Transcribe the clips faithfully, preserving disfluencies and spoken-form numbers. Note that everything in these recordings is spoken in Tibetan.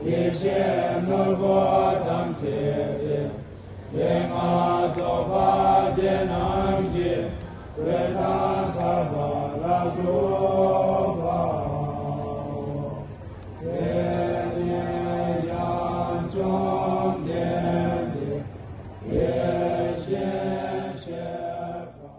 ཡེ་ཤེས་ནོར་བུ་ཐམས་ཅད་དེ། དེ་སྔ་རྫོགས་པ་དེ་རྣམས་ཀྱི། སྲོད་དང་ཐར་པ་ལ་སྒྲུབ་པའོ། དེ་ནས་ཡང་བཅོམ་ལྡན་འདས་ཡེ་ཤེས་བཤད་པ།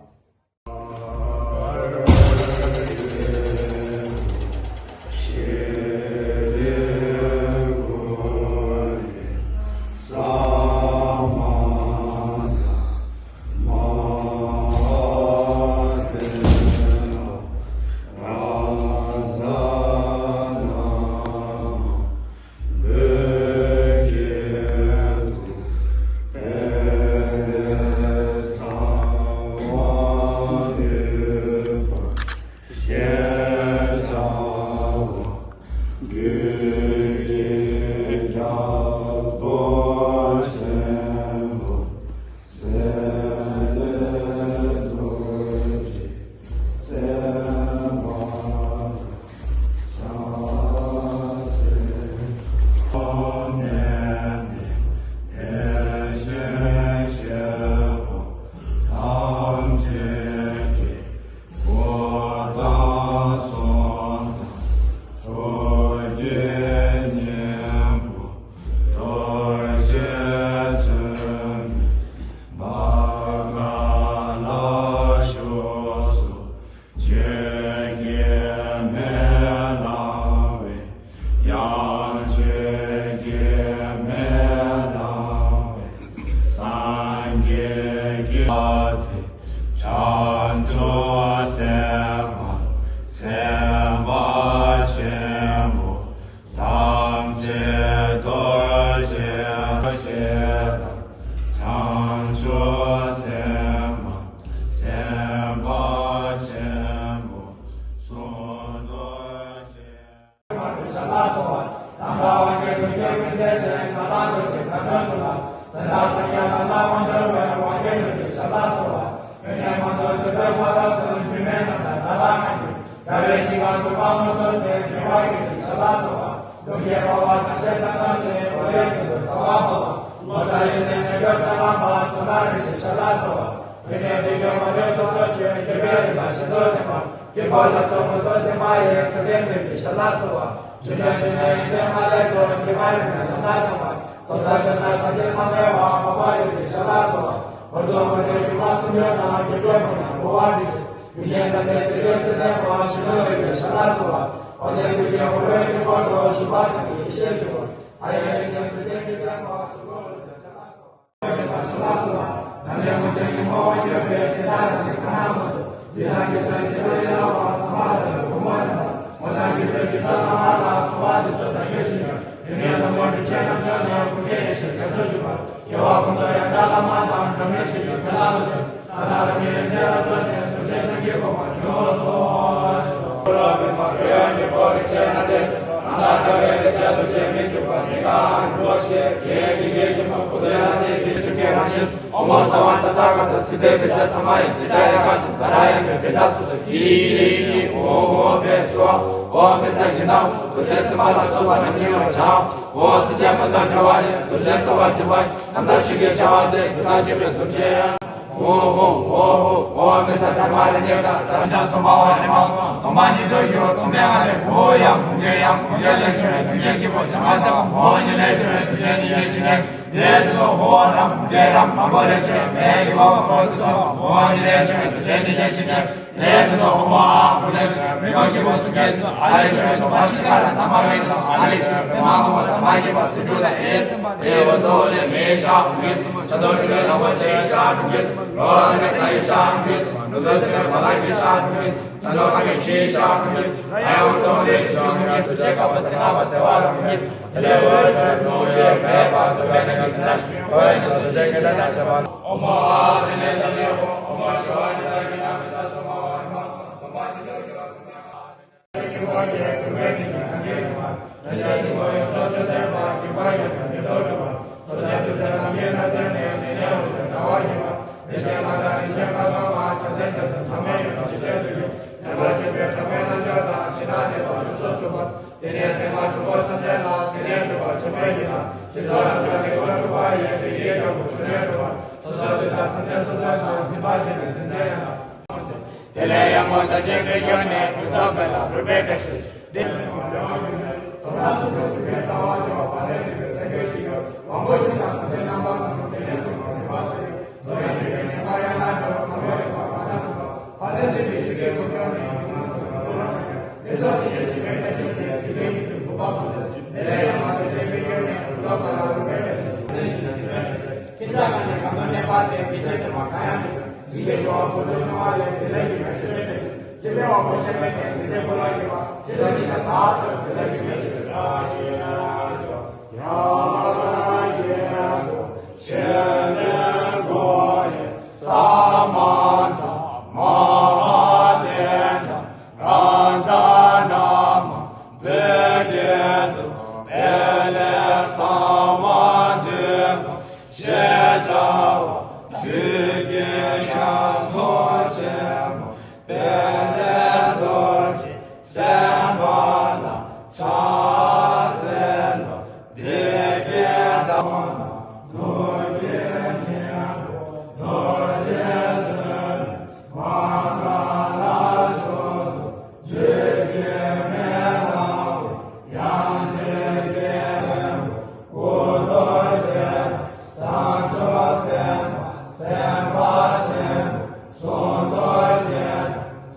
ཞེས་སོགས་ལ་འཇོག་པའི་སྒོ་དྲུག་པ་ཡི་དེ་ཡིས་ཀྱང་བུ་ཆུ་ལས་གྲུབ་པ་སོ་སོ་དེ་དག་སེམས་ཅན་སོ་སོའི་ཚང་འཛིན་པ་བཞིན་དུ་འཛིན་མཚན་ཡང་དག་དེ་ལས་ཡང་མོ་ལྟ་ཅན་པའི་ཡུལ་ནས་ཀུན་རྫོབ་པ་ལ་རིགས་པས་བཀྲ་ཤིས་ཤིང་། དེ་ལས་མོ་ལས་དབང་ཡོད་ནས་དོ་སྣང་ཚུལ་དུ་གཟིགས་པའི་རྩ་བ་ཆེ་བ་བ་ལས་འདུས་པའི་སེམས་ཀྱི་ཤེས་རབ་དབང་པོ་བཞི་དང་དོན་ཆེན་རྣམ་པ་ཐམས་ཅད་དེ་ལས་བྱུང་བ་རིག་པ་ཚུལ་ཡིན། རྡོ་རྗེ་ཆོས་ཀྱི་ཉན་པ་ཡང་ན་འགྲོ་བ་ཚང་བའི་རིག་པ་མ་དག་ཐུབ་པ། ཕ་དེ་འདི་ནི་ཞིག་གི་ཀུན་སྤྱོད་ནི་ཡང་ན་ཀུན་སྤྱོད་ནི་ཡོངས་སུ་ཆེ་བའི་བཀྲ་ཤིས་ཏེ་ཇི་སྐད་མི་མཐུན་གོ་བ་ཀུན་ཟད་དེ་ལས་ཡང་མ་དེ་ཞེས་པའི་སྐྱོན་ནི་ཀུན་རྫོབ་པ་ལ་རིགས་པས་བཀྲ་ཤིས་ཤིང་། ཁྱིམ་བདག་གང་ནས་གང་དུ་གནས་པ་དེ་མི་ཚེ་ཚེ་མ་གང་ཡང་མི་འཇིག་པའི་འགྲོ་བ་ཀུན་ཏུ་སྣང་བ་ལས་དེ་ལས་ཀྱི་བཀྲ་ཤིས་པའི་བཀྲ་ཤིས་ཅི་ཕན་དབང་པོ་ཤེས་པའི་དེ་མི་ཚེ་ཀུན་ལ་ཡོད་པ་ཇི་ལྟ་ཉིད་དང་དག་སོགས་དེ་ལས་ཀྱི་བཀྲ་ཤིས་པའི་བཀྲ་ཤིས། དཔལ་ལྡན་རྡོ་རྗེ་སེམས་དཔའ་ལ་ཕྱག་འཚལ་ལོ། བདེ་སྐྱིད་དང་། རྡོ་རྗེ་སྙིང་པོ་རྡོ་རྗེ་བཙུན་མོ་མ་ག་ལ་ཕྱོགས་སུ་བཅོས་ཀྱི་མེ་ལ་ཡང་བཅོས་ཀྱི་ཆེན་པོ་སྐུ་རྡོ་རྗེ་དང་། བྱང་ཆུབ་སེམས་དཔའ་སེམས་དཔའ་ཆེན་པོ་གསུང་རྡོ་རྗེ་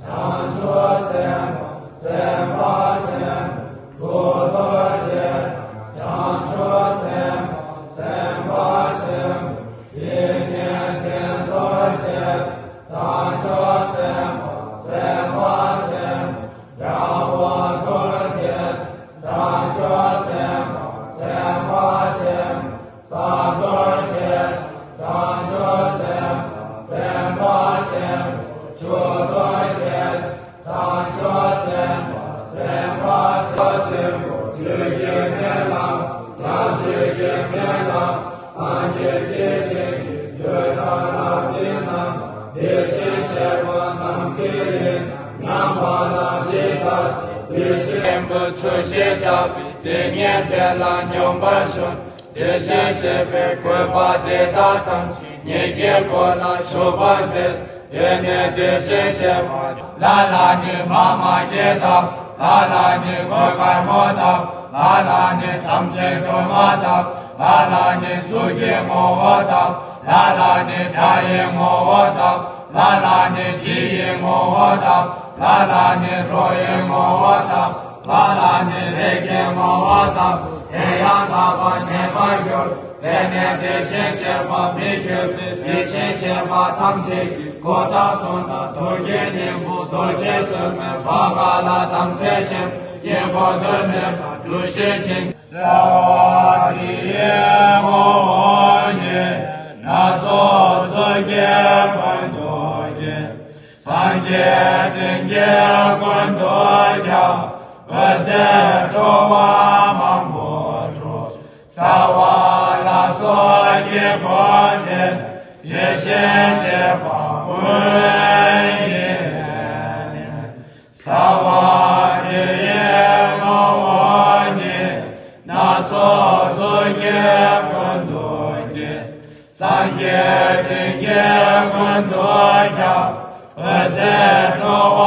དང་། བྱང་ཆུབ་སེམས་དཔའ་སེམས་དཔའ་ཆེན་པོ་ཐུགས་རྡོ་རྗེ་དང་། བྱང་ཆུབ་སེམས་དཔའ་སེམས་དཔའ་ཆེན་པོ་ཏིང་ངེ་འཛིན་རྡོ་རྗེ་དང་། བྱང་ཆུབ་སེམས་དཔའ་སེམས་དཔའ་ཆེན་པོ་རྒྱལ་པོ་རྡོ་རྗེ་དང་། བྱང་ཆུབ་སེམས་དཔའ་སེམས་དཔའ་ཆེན་པོ་ས་རྡོ་རྗེ་དང་། བྱང་ཆུབ་སེམས་དཔའ་སེམས་དཔའ་ཆེན་པོ་ཆུ་རྡོ་རྗེ་དང་། བྱང་ཆུབ་སེམས་དཔའ་སེམས་དཔའ་ཆེན་པོ་བཅོས་ཀྱི་མེ་ལ་ཡང་བཅོས་ཀྱི་མེ་ལ། སངས་རྒྱས་ཀྱི་ཞིང་གི་རྡུལ་ཕྲ་རབ་འདི་རྣམས་དེ་བཞིན་གཤེགས་པ་རྣམས་ཀྱི་ཡིན་སྙམ་པ་ལ། འདི་ལྟ་སྟེ་དེ་བཞིན་ཆེན་པོ་ཚུལ་ཞེས་བྱ་བའི་ཏིང་ངེ་འཛིན་ལ་སྙོམས་པར་ཞོག་དེ་བཞིན་གཤེགས་པའི་བཀོད་པ་དེ་དག་ཐམས་ཅད་ཉིད་ཀྱི་སྒོ་ལ་ཞུགས་པར་མཛད། དེ་ནས་དེ་བཞིན་གཤེགས་པ་ལ་ལ་ནི་མཱ་མ་ཀྱི་བཏབ། ལ་ལ་ནི་གོས་དཀར་མོ་བཏབ། ལ་ལ་ནི་དམ་ཚིག་སྒྲོལ་མ་བཏབ། ལ་ལ་ནི་གཟུགས་ཀྱི་ངོ་བོ་བཏབ། ལ་ལ་ནི་སྒྲ་ཡི་ངོ་བོ་བཏབ། ལ་ལ་ནི་དྲི་ཡི་ངོ་བོ་བཏབ། ལ་ལ་ནི་རོ་ཡི་ངོ་བོ་བཏབ། ལ་ལ་ནི་རེག་པའི་ངོ་བོ་དང་། དེ་ཡང་དག་པར་ངེས་པར་འགྱུར། དེ་ནས་དེ་བཞིན་གཤེགས་པ་མི་བསྐྱོད་པའི་དེ་བཞིན་གཤེགས་པ་ཐམས་ཅད་ཀྱི་སྐུ་དང་གསུང་དང་ཐུགས་ཀྱི་སྙིང་པོ་རྡོ་རྗེ་བཙུན་མོའི་བ་ག་ལ་དམ་ཚིག་ཆེན་པོའི་སྙིང་པོ་དོན་མེད་པར་གྲུབ་ཤེར་ཕྱིན། རྩ་བ་དེ་ཡི་ངོ་བོ་ཉིད་སྣ་ཚོགས་གཟུགས་ཀྱི་ཀུན་ཏུ་བརྒྱན། སངས་རྒྱས་སྤྲིན་གྱི་ཀུན་ཏུ་ཁྱབ། འོད་ཟེར་འཕྲོ་བ་མང་པོ་འཕྲོ། རྩ་བ་ལ་སོགས་ཀྱི་འཁོར་འདས་ཡེ་ཤེས་ཤེས་པ་ཀུན་གྱི། རྩ་བ་དེ་ཡི་ངོ་བོ་ཉིད་སྣ་ཚོགས་གཟུགས་ཀྱི་ཀུན་ཏུ་བརྒྱན། སངས་རྒྱས་སྤྲིན་གྱི་ཀུན་ཏུ་ཁྱབ། འོད་ཟེར་འཕྲོ་བ་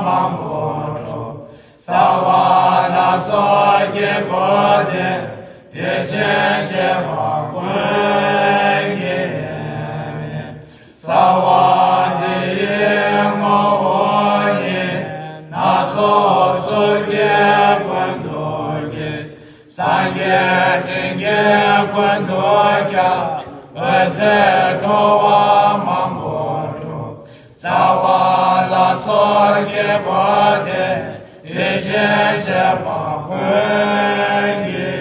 མང་པོ་འཕྲོ། རྩ་བ་ལ་སོགས་ཀྱི་འཁོར་འདས་དེ་བཞིན་གཤེགས་པ་ཀུན་གྱི། རྩ་བ་དེ་ཡི་ངོ་བོ་ཉིད་སྣ་ཚོགས་གཟུགས་ཀྱི་ཀུན་ཏུ་བརྒྱན། སངས་རྒྱས་སྤྲིན་གྱི་ཀུན་ཏུ་ཁྱབ། འོད་ཟེར་འཕྲོ་བ་མང་པོ་འཕྲོ། རྩ་བ་ལ་སོགས་ཀྱི་འཁོར་འདས་དེ་བཞིན་གཤེགས་པ་ཀུན་གྱི།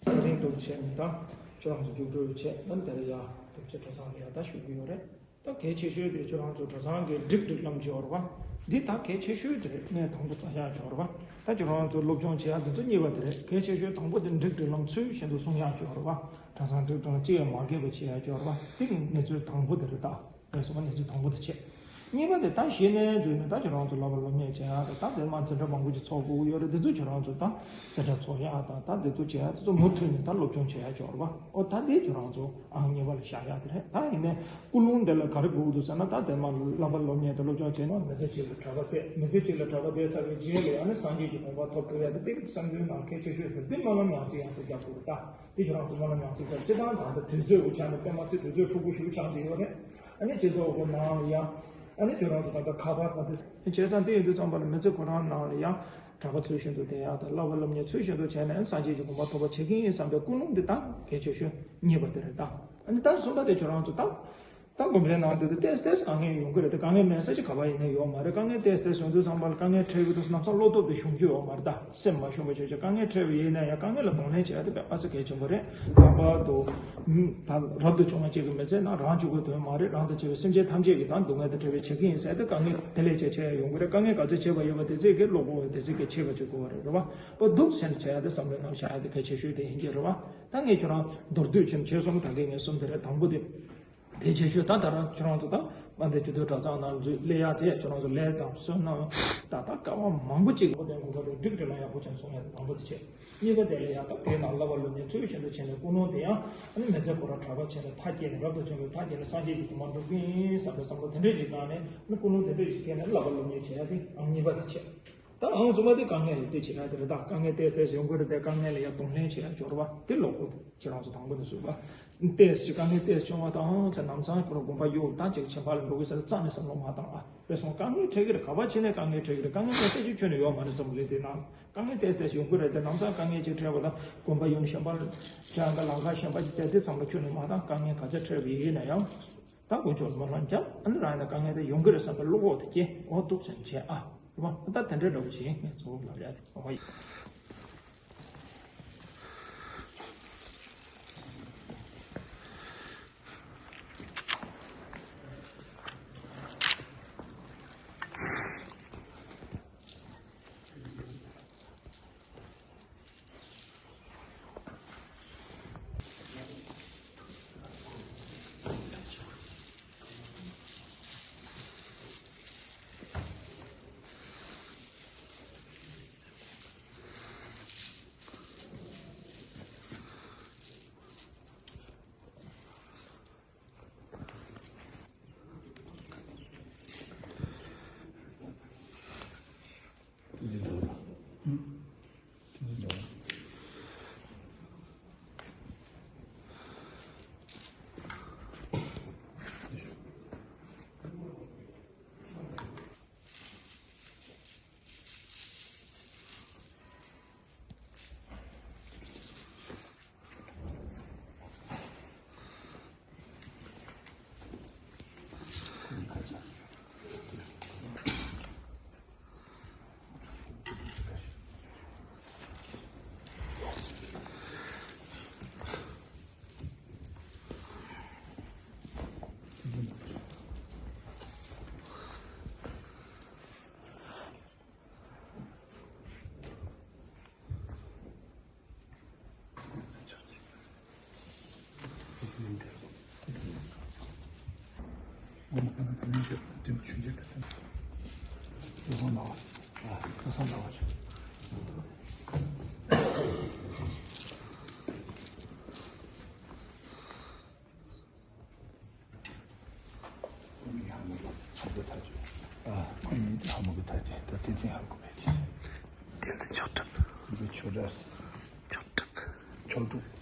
དེ་རིང་སྟོབས་ཆེ་མི་དང་ཁྱོད་རང་ཚོ་རྒྱུགས་སྤྲོད་ཡོད་ཆེད་ནམ་དེ་ལ་ཡ་སྟོབས་ཆེ་གྲྭ་ཚང་ལ་ཡ་ད་ཞུ་གི་ཡོད་རེད། ད་གལ་ཆེ་ཤོས་དེ་ཁྱོད་རང་ཚོ་གྲྭ་ཚང་གི་སྒྲིག་སྒྲིག་ལམ་བྱེད་ཡོད་རེད་པ། འདི་ད་གལ་ཆེ་ཤོས་དེ་རེད། གནས་དང་པོ་ད་ཡག་བྱེད་ཡོད་རེད་པ། ད་ཁྱོད་རང་ཚོ་སློབ་སྦྱོང་བྱེད་ཡག་དེ་ཚོ་གཉིས་པ་དེ་རེད། གལ་ཆེ་ཤོས་དང་པོ་དེ་སྒྲིག་སྒྲིག་ལམ་ཚུལ་བཞིན་དུ་སྲུང་ཡག་བྱེད་ཡོད་རེད་པ། གྲྭ་ཚང་སྒྲིག་སྒྲིག་ལམ་གཅིག་ཡང་མ་འགལ་བ་བྱེད་ཡག་བྱེད་ཡོད་རེད་པ། དེ་གི་གནས་ཚུལ་དང་པོ་དེ་རེད། ད་ངས་གསུངས་པ་གནས་ཚུལ་དང་པོ་དེ་བྱས། གཉིས་པ་དེ་ད་གཞི་ནས་འཛུལ་ནས་ད་ཁྱོད་རང་ཚོ་བསླབ་པ་སློབ་གཉེར་བྱེད་ཡག་དང་ད་དེ་མ་འཛིན་གྲྭ་མང་པོ་ཅིག་ཚོགས་དགོས་ཀྱི་ཡོད་རེད། དེ་ཚོ་ཁྱོད་རང་ཚོ་ད་འཛིན་གྲྭ་ཚོགས་ཡག་དང་ད་དེ་ཚོ་བྱེད་ཡག་དེ་ཚོ་མུ་མཐུད་ནས་ད་སློབ་སྦྱོང་བྱེད་ཡག་ཅིག་ཡོད་རེད་པ། ཨོ་ད་དེ་ཁྱོད་རང་ཚོ་ཨང་གཉིས་པ་ལ་བཞག་ཡག་དེ་རེད། ད་ཡིན་ནའི་ཀུན་སློང་དེ་ལ་ག་རེ་དགོས་ཀྱི་འདུག་ཟེར་ན། ད་དེ་མ་བསླབ་པ་སློབ་གཉེར་དང་སློབ་སྦྱོང་བྱས་ན་མི་ཚེ་གཅིག་ལ་གྲྭ་པ་བསྡད། མི་ཚེ་གཅིག་ལ་གྲྭ་པ་བསྡད་ཚར་བའི་རྗེས་ལ་ཡང་ན་སངས་རྒྱས་ཀྱི་གོ་འཕང་ཐོབ་ཐུབ་ཡག་དེ་ཏིག་བསམ་ཚུལ་ནང་གལ་ཆེ་ཤོས་རེད། དེ་སྨོན་ལམ་ཡང་སེ་ཡང་སེ་རྒྱག་དགོས་རེད། ད་དེ་ཁྱོད་རང་ཚོ་སྨོན་ལམ་ཡང་སེ་རྒྱག་སྤྱི་བཏང་ད་ལྟ་དུས་ཚོད་འགོ་ཆགས་ནས་དཔེ་མ་སྲིད་དུས་ཚོད་འཁྲུག་པོ་ཞེ་པོ་ཆགས་བསྡད་ཡོད་རེད། ཨ་ནི་སྤྱི་ཚོགས་ཀྱི་ནང་ལ་ཡང་ཨ་ནི་ཁྱོད་རང་ཚོ་ད་ལྟ་ཁ་པར་དང་དེ་བྱས་ཙང་དེ་ཡིན་དུས་ཙམ་པ་ལ་མི་ཚེ་ཁོ་རང་ནང་ལ་ཡང་གྲྭ་པ་ཚུལ་བཞིན་དུ་བསྡད་ཡག་དང་བསླབ་པ་སློབ་གཉེར་ཚུལ་བཞིན་དུ་བྱས་ནས་སངས་རྒྱས་ཀྱི་གོ་འཕང་ཐོབ་པ་བྱེད་ཀྱི་ཡིན་བསམ་པའི་ཀུན་སློང་འདི་ད་གལ་ཆེ་ཤོས་གཉིས་པ་དེ་རེད། ད་ཨ་ནི་ད་གསུམ་པ་དེ་ཁྱོད་རང་ཚོ་ད་ད་དགོན་པའི་ནང་དུ་ཏོག་ཙམ་ཏོག་ཙམ་དཀའ་ངལ་ཡོང་གི་རེད། དེ་དཀའ་ངལ་མེད་ས་ཅིག་ག་པར་ཡིན་ནའི་ཡོད་མ་རེད། དཀའ་ངལ་ཏོག་ཙམ་ཏོག་ཙམ་ཡོང་དུས་ཙམ་པ་ལ་དཀའ་ངལ་འཕྲད་ཀྱི་འདུག་ཟེར་ན་ལམ་སང་བློ་སྟོབས་དེ་ཤོང་རྒྱུ་ཡོད་མ་རེད། ད་སེམས་མ་ཞུམ་པ་བྱས་བྱས་དཀའ་ངལ་འཕྲད་པ་ཡིན་ན་ཡང་དཀའ་ངལ་ལ་གདོང་ལེན་བྱེད་ཡ་དེ་དཔེ་ཨ་ཙི་གལ་ཆེན་པོ་རེད། ལྷག་པར་དུ་ད་རབ་ཏུ་བྱུང་བ་གཅིག་གི་མི་ཚེ་ནང་རང་གཅིག་པུའི་དོན་མ་རེད། རང་དང་བཅས་པའི་སེམས་ཅན་ཐམས་ཅད་ཀྱི་ད་སྡུག་བསྔལ་དེ་འཕྲད་པའི་བྱེད་ཀྱི་ཡིན་ཟེར་ཏེ་དཀའ་ངལ་དེ་ལས་ཆེ་ཆེ་ཡོང་གི་རེད། དཀའ་ངལ་ག་ཚོད་ཆེ་བ་ཡོད་པ་དེ་ཚོད་ཀྱིས་བློ་ཁོག་དེ་ཚོད་ཀྱིས་ཆེ་བ་བྱེད་དགོས་པ་རེད། རེད་བ། ཨོ་འདུག་ཟེར་ནས་བྱ་ཡ་དེ་བསམ་བློའི་ནང་བཞག་ཡ་དེ་གལ་ཆེ་ཤོས་དེ་ཡིན་གྱི་རེད་བ། ད་ངས་ཁྱོད་རང་མདོར་བསྡུས་ཕྱིན་བྱས་སོང་། ད་གིན་ངས་གསུམ་དེ་རེད། དང་པོ་དེ་དེ་བྱེད་ཤོས་ད་ད་རང་ཁྱོད་རང་ཚོ་ད་དཔལ་ལྡན་ཆོས་སྡུད་གྲྭ་ཚང་ནང་འཛུལ་སླེབས་ཡག་དེ་ཁྱོད་རང་ཚོ་ལས་དང་བསོད་ནམས་ད་ལྟ་དཀའ་བ་མང་པོ་ཅིག་འགོ་དེ་འགོ་པ་དེ་འགྲིག་འགྲིག་ལ་ཡག་པོ་བྱུང་སོང་ཡ་དང་པོ་དེ་བྱས། གཉིས་པ་དེ་ལ་ཡང་ད་དེའི་ནང་བསླབ་པ་སློབ་གཉེར་ཚུལ་བཞིན་དུ་བྱས་ནས་ཀུན་སློང་དེ་ཡང་ཨ་ནི་མི་ཚེ་ཁོ་རང་གྲྭ་པ་བྱས་ནས་མཐའ་སྐྱེལ་ནས་རབ་ཏུ་བྱུང་བའི་མཐའ་སྐྱེལ་ནས་སངས་རྒྱས་ཀྱི་གོ་འཕང་འགྲུབ་ཀྱི་ཡིན་བསམ་པའི་བསམ་བློ་དེ་འདྲ་ཞིག་བཏང་ནས་ཨ་ནི་ཀུན་སློང་དེ་འདྲ་ཞིག་སྐྱེས་ནས་བསླབ་པ་སློབ་གཉེར་བྱེད་ཡ་དེ་ཨང་གཉིས་པ་དེ་བྱས། ད་ཨང་གསུམ་པ་དེ་དཀའ་ངལ་ལ་དེ་བྱེད་ཡ་དེ་རེད། ད་དཀའ་ངལ་ཏོག་ཙམ་ཡོང་གི་རེད། དེ་དཀའ་ངལ་ལ་ཡང་གདོང་ལེན་བྱེད་ཡ་སྦྱོར་བ་དེ་ལོག་གོ་ཁྱེད་རང་ཚོ་དང་པོ་ནས་བཟོས་པ། ཏོག་ཙམ་དཀའ་ངལ་ཏོག་ཙམ་བྱུང་བ་དང་ཚེ་ནམ་སང་ཁྱོད་རང་དགོན་པ་གཡུག་ད་ཅིག་ཆེན་པ་ལ་འགྲོ་གི་ཟེར་རྩ་ནས་བསམ་བློ་མ་བཏང་ཨ། རེད་སོང་། དཀའ་ངལ་འཕྲད་ཀྱི་རེད། ག་པར་ཕྱིན་ནས་དཀའ་ངལ་འཕྲད་ཀྱི་རེད། དཀའ་ངལ་འཕྲད་ས་ཅིག་ཁྱོན་ནས་ཡོད་མ་རེད། འཛམ་བུ་གླིང་འདི་ནང་དཀའ་ངལ་ཏོག་ཙམ་ཡོང་གི་རེད། དེ་ནམ་སང་དཀའ་ངལ་ཅིག་འཕྲད་པ་དང་དགོན་པ་ཡུམ་གཞན་པ་ལ་བྱ་དང་ལམ་ཁ་གཞན་པ་ཅིག་བཙལ་དུས་ཙམ་ལ་ཁྱོན་ནས་མ་བཏང་། དཀའ་ངལ་ག་ཚད་འཕྲད་པ་ཡིན་ན་ཡང་ད་དཀོན་མཆོག་ལ་སྨོན་ལམ་བརྒྱབ། ཨ་ནི་རང་ཡིན་ན་དཀའ་ངལ་དེ་ཡོང་གི་རེད་བསམ་པའི་བློ་ཁོག་དེ་སྐྱེ། འོ་འདུག་ཅན་བྱས་ཨ། རེད་བ། ད་དེ་འདྲའི་འདྲ་བོ་ཞིག་ཡིན། ངས་གཙོ་བོ་ལབ་ཡ་དེ་འོ་ཡིན། ཨ། ཁོ་གཉིས་དེ་ཧ་མ་གི་ཐ་དེ་ད་ཏན་ཏན་ཧ་གོ་བས་དེ། ཏན་ཏན་ཆགས་གྲབས། ཁོ་ཚོ་ཆོས་གྲྭ། ཆགས་གྲབས། ཆོས་གྲུབ།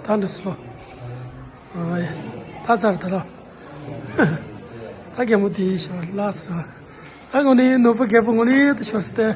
ད་འདི་སོ། ཨ་ཡ། ད་ཚར་ད་ར། ད་རྒན་མོ་དེ་ཤོར་ལ་སོ། ད་ངོ་ནི་ནོར་བུ་རྒད་པོ་ངོ་ནི་དེ་ཤོར་སྟེ།